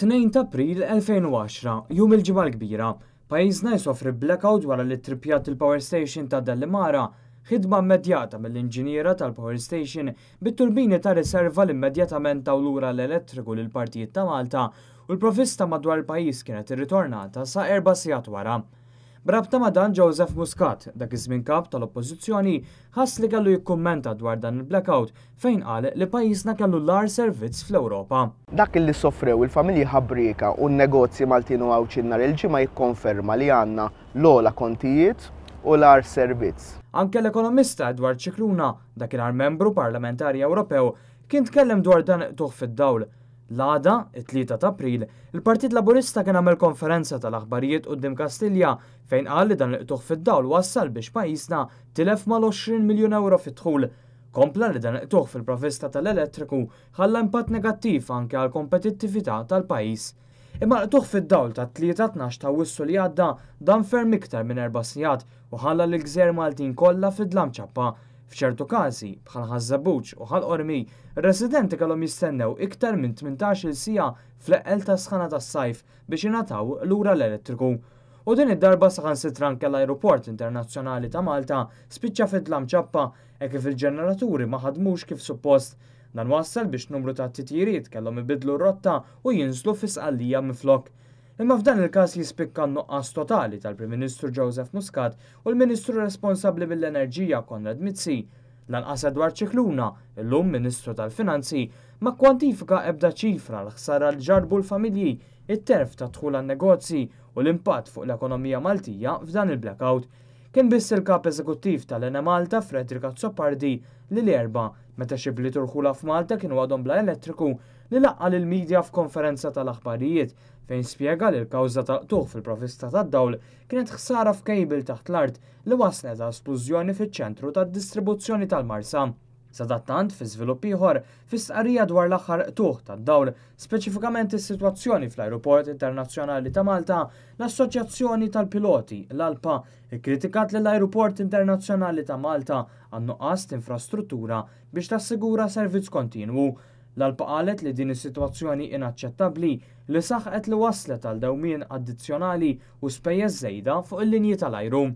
Tnejn t'April 2010, Jum il-Ġimgħa l-Kbira, pajjiżna jsofri blackout wara li ttrippjat il-power station ta' Dellimara. Ħidma immedjata mill-inġiniera tal-power station bit-turbini ta' riserva li immedjatament taw lura l-elettriku lil partijiet ta' Malta u l-provvista madwar il-pajjiż kienet irritornata sa erba' sigħat wara. B'rabta ma' dan Joseph Muscat, dak iż-żmien Kap tal-Oppożizzjoni, ħass li kellu jikkummenta dwar dan il-blackout fejn qal li pajjiżna kellu l-agħar servizz fl-Ewropa. Dak li sofrew il-familji ħabrieka u n-negozji Maltin u Għawdxin nhar il-Ġimgħa jikkonferma li għandna l-ogħla kontijiet u l-agħar servizz. Anke l-ekonomista Edward Scicluna, dakinhar membru parlamentari Ewropew, kien tkellem dwar dan il-qtugħ fid-dawl. L-għada, it-Tlieta t'April, il-Partit Laburista kien għamel konferenza tal-aħbarijiet quddiem Kastilja fejn qal li dan il-qtugħ fid-dawl wassal biex pajjiżna tilef mal-20 miljun ewro fid-dħul. Kompla li dan il-qtugħ fil-provvista tal-elettriku ħalla impatt negattiv anke għall-kompetittività tal-pajjiż. Imma l-qtugħ fid-dawl tat-Tlieta 12 t'Awwissu li għadda dam ferm iktar minn erba' sigħat u ħalla lill-gżejjer Maltin kollha fi dlam ċappa. F'ċertu każi, bħal Ħaż-Żebbuġ u Ħal Qormi, ir-residenti kellhom jistennew iktar minn 18-il siegħa fl-eqqel tas-sħana tas-sajf biex jingħataw lura l-elettriku. U din id-darba saħansitra anke l-Ajruport Internazzjonali ta' Malta spiċċa fi dlam ċappa hekk kif il-ġeneraturi ma ħadmux kif suppost. Dan wassal biex numru ta' titjiriet kellhom ibiddlu r-rotta u jinżlu fi Sqallija minflok. Imma f'dan il-każ jispikka n-nuqqas totali tal-Prim Ministru Joseph Muscat u l-Ministru responsabbli mill-Enerġija Konrad Mizzi. Lanqas Edward Scicluna, illum Ministru tal-Finanzi, ma kkwantifika ebda ċifra għall-ħsara li ġarrbu l-familji, it-telf ta' dħul għan-negozji u l-impatt fuq l-ekonomija Maltija f'dan il-blackout. Kien biss il-Kap Eżekuttiv tal-Enemalta Frederick Azzopardi li l-Erbgħa, meta xi bliet u rħula f'Malta kienu għadhom bla elettriku, li laqqa' lill-media f'konferenza tal-aħbarijiet fejn spjega li l-kawża tal-qtugħ fil-provvista tad-dawl kienet ħsara f'cable taħt l-art li wasslet għal splużjoni fiċ-ċentru tad-distribuzzjoni tal-Marsa. Sadattant, fi żvilupp ieħor, fi stqarrija dwar l-aħħar qtugħ tad-dawl, speċifikament is-sitwazzjoni fl-Ajruport Internazzjonali ta' Malta, l-Assoċjazzjoni tal-Piloti, l-ALPA, ikkritikat lill-Ajruport Internazzjonali ta' Malta għan-nuqqas t'infrastruttura biex tassigura servizz kontinwu. L-ALPA qalet li din is-sitwazzjoni inaċċettabbli li saħqet li wasslet għal dewmien addizzjonali u spejjeż żejda fuq il-linji tal-ajru.